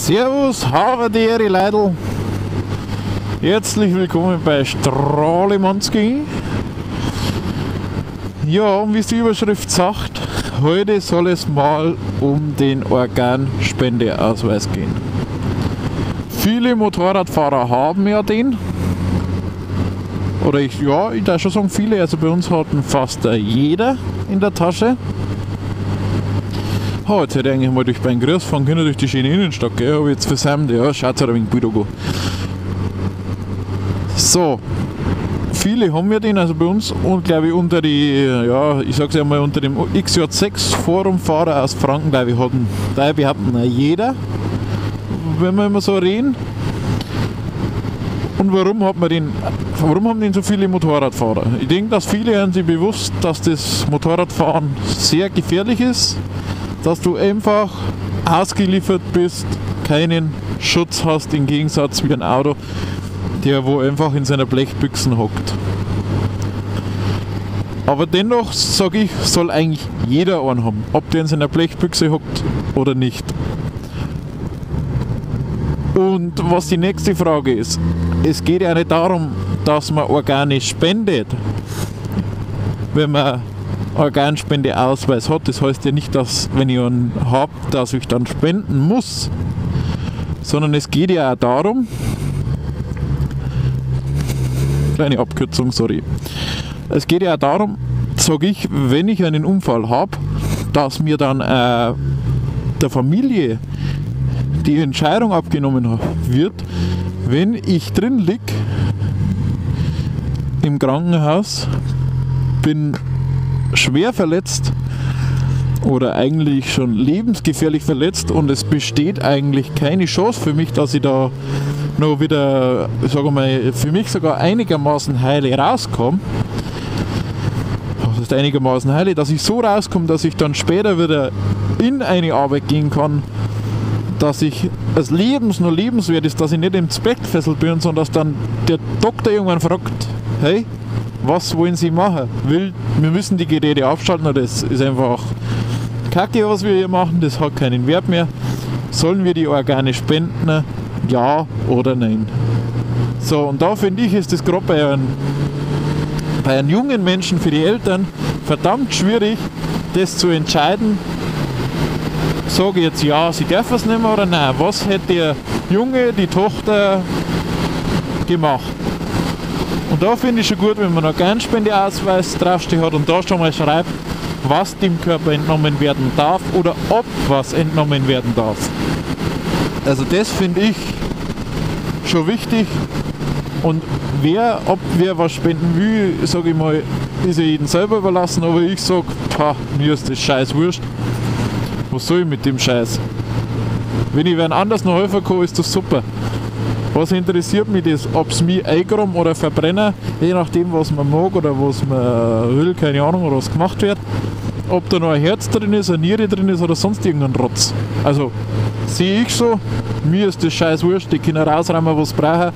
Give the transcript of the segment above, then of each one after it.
Servus, habe die Ehre, Leidl. Herzlich willkommen bei Strahlemannsky. Ja, und wie es die Überschrift sagt, heute soll es mal um den Organspendeausweis gehen. Viele Motorradfahrer haben ja den. Oder ich darf schon sagen, viele, also bei uns hat ihn fast jeder in der Tasche. Oh, jetzt hätte ich eigentlich mal durch Beingriss fahren können, durch die schöne Innenstadt, gell? Hab ich jetzt versäumt, ja, schaut halt ein wenig Bild an. So, viele haben wir den, also bei uns und glaube ich unter die, ja, ich sag's ja mal, unter dem XJ6 Forumfahrer aus Franken, glaube ich, hatten, da behaupten jeder, wenn wir immer so reden. Und warum hat man den, warum haben den so viele Motorradfahrer? Ich denke, dass viele sind sich bewusst, dass das Motorradfahren sehr gefährlich ist, dass du einfach ausgeliefert bist, keinen Schutz hast, im Gegensatz wie ein Auto, der wo einfach in seiner Blechbüchsen hockt. Aber dennoch, sage ich, soll eigentlich jeder einen haben, ob der in seiner Blechbüchse hockt oder nicht. Und was die nächste Frage ist, es geht ja nicht darum, dass man Organe spendet, wenn man Organspendeausweis hat. Das heißt ja nicht, dass, wenn ich einen habe, dass ich dann spenden muss, sondern es geht ja auch darum, kleine Abkürzung, sorry. Es geht ja auch darum, sage ich, wenn ich einen Unfall habe, dass mir dann der Familie die Entscheidung abgenommen wird, wenn ich drin lieg im Krankenhaus, bin schwer verletzt oder eigentlich schon lebensgefährlich verletzt und es besteht eigentlich keine Chance für mich, dass ich da noch wieder, sagen wir mal, für mich sogar einigermaßen heile rauskomme. Was heißt einigermaßen heile? Dass ich so rauskomme, dass ich dann später wieder in eine Arbeit gehen kann, dass ich als Lebens nur lebenswert ist, dass ich nicht im Bett gefesselt bin, sondern dass dann der Doktor irgendwann fragt, hey, was wollen Sie machen? Wir müssen die Geräte abschalten, oder das ist einfach Kacke, was wir hier machen, das hat keinen Wert mehr. Sollen wir die Organe spenden? Ja oder nein? So, und da finde ich, ist das gerade bei einem jungen Menschen, für die Eltern, verdammt schwierig, das zu entscheiden. Sage ich jetzt ja, sie dürfen es nicht mehr oder nein? Was hätte der Junge, die Tochter gemacht? Und da finde ich schon gut, wenn man einen Organspendeausweis draufstehen hat und da schon mal schreibt, was dem Körper entnommen werden darf oder ob was entnommen werden darf. Also das finde ich schon wichtig. Und ob wer was spenden will, sage ich mal, ist ja jedem selber überlassen, aber ich sag, pah, mir ist das scheiß wurscht. Was soll ich mit dem Scheiß? Wenn ich wen anders noch helfen kann, ist das super. Was interessiert mich das, ob es mich eingraben oder verbrennen, je nachdem was man mag oder was man will, keine Ahnung, oder was gemacht wird. Ob da noch ein Herz drin ist, eine Niere drin ist oder sonst irgendein Rotz. Also sehe ich so, mir ist das scheiß wurscht, die können rausräumen, was sie brauchen.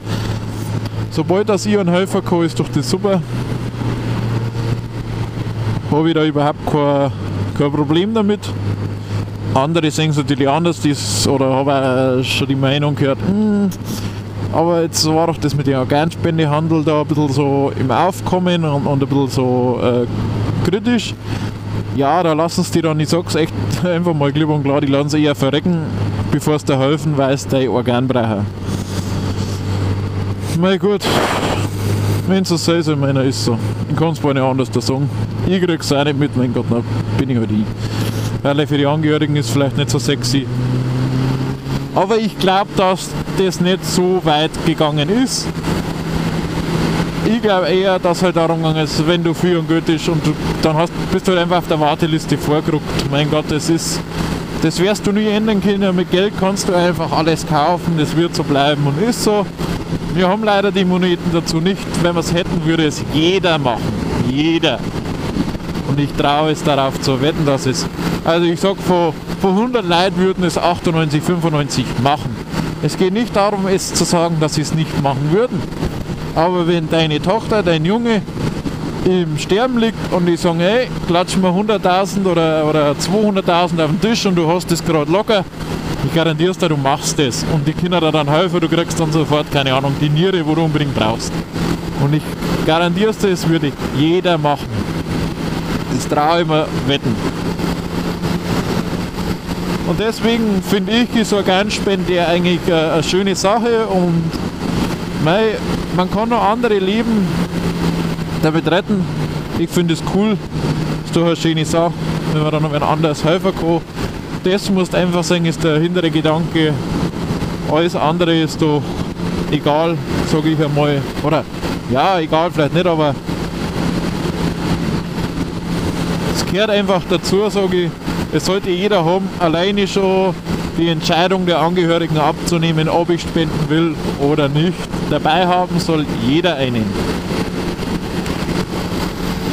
Sobald das ich einen helfen kann, ist doch das super. Habe ich da überhaupt kein Problem damit. Andere sehen es natürlich anders, das, oder habe auch schon die Meinung gehört, aber jetzt war doch das mit dem Organspendehandel da ein bisschen so im Aufkommen und ein bisschen so kritisch. Ja, da lassen sie die dann, ich sag's echt einfach mal klipp und klar, die lassen sie eher verrecken, bevor es da helfen, weil es dein Organ brauchen. Na gut, wenn es so sein soll, meiner ist so. Ich kann es gar nicht anders da sagen. Ich krieg's auch nicht mit, mein Gott, na bin ich halt ich. Weil für die Angehörigen ist vielleicht nicht so sexy. Aber ich glaube, dass das nicht so weit gegangen ist. Ich glaube eher, dass halt darum gegangen ist, wenn du viel und gut ist und du, dann bist du halt einfach auf der Warteliste vorgerückt. Mein Gott, das wirst du nie ändern können. Mit Geld kannst du einfach alles kaufen, das wird so bleiben und ist so. Wir haben leider die Moneten dazu nicht. Wenn wir es hätten, würde es jeder machen. Jeder. Und ich traue es darauf zu wetten, dass es... Also ich sag, von 100 Leuten würden es 98, 95 machen. Es geht nicht darum, es zu sagen, dass sie es nicht machen würden. Aber wenn deine Tochter, dein Junge im Sterben liegt und die sagen, hey, klatsch mir 100.000 oder 200.000 auf den Tisch und du hast das gerade locker, Ich garantiere es dir, du machst das. Und die Kinder da dann helfen, du kriegst dann sofort, keine Ahnung, die Niere, wo du unbedingt brauchst. Und ich garantiere es dir, das würde jeder machen. Das traue ich mir wetten. Und deswegen finde ich, ist Organspende eigentlich eine schöne Sache und mei, man kann noch andere Leben damit retten. Ich finde es cool, ist doch eine schöne Sache, wenn man dann noch ein anderes helfen kann. Das musst einfach sagen, ist der hintere Gedanke. Alles andere ist doch egal, sage ich einmal. Oder ja, egal vielleicht nicht, aber es gehört einfach dazu, sage ich. Es sollte jeder haben, alleine schon die Entscheidung der Angehörigen abzunehmen, ob ich spenden will oder nicht. Dabei haben soll jeder einen.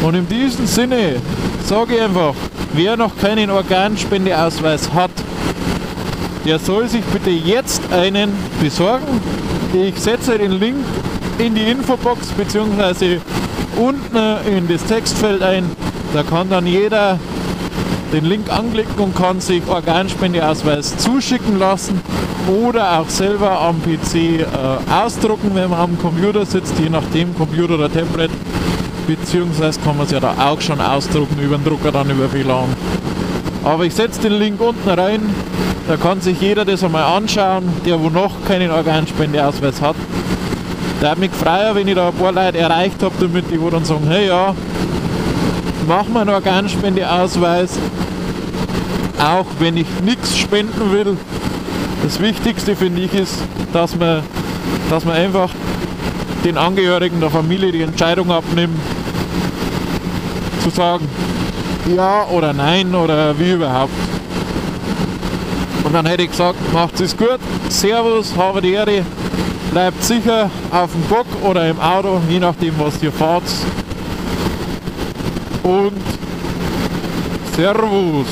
Und in diesem Sinne sage ich einfach, wer noch keinen Organspendeausweis hat, der soll sich bitte jetzt einen besorgen. Ich setze den Link in die Infobox bzw. unten in das Textfeld ein. Da kann dann jeder den Link anklicken und kann sich Organspendeausweis zuschicken lassen oder auch selber am PC ausdrucken, wenn man am Computer sitzt, je nachdem, Computer oder Tablet, beziehungsweise kann man es ja da auch schon ausdrucken über den Drucker, dann über WLAN. Aber ich setze den Link unten rein, da kann sich jeder das einmal anschauen, der wo noch keinen Organspendeausweis hat. Da hat mich gefreut, wenn ich da ein paar Leute erreicht habe, damit die wo dann sagen, hey ja, mach mal einen Organspendeausweis, auch wenn ich nichts spenden will. Das Wichtigste finde ich ist, dass man einfach den Angehörigen der Familie die Entscheidung abnimmt, zu sagen, ja oder nein oder wie überhaupt. Und dann hätte ich gesagt, macht's es gut, Servus, habe die Ehre, bleibt sicher auf dem Bock oder im Auto, je nachdem was ihr fahrt. Und Servus!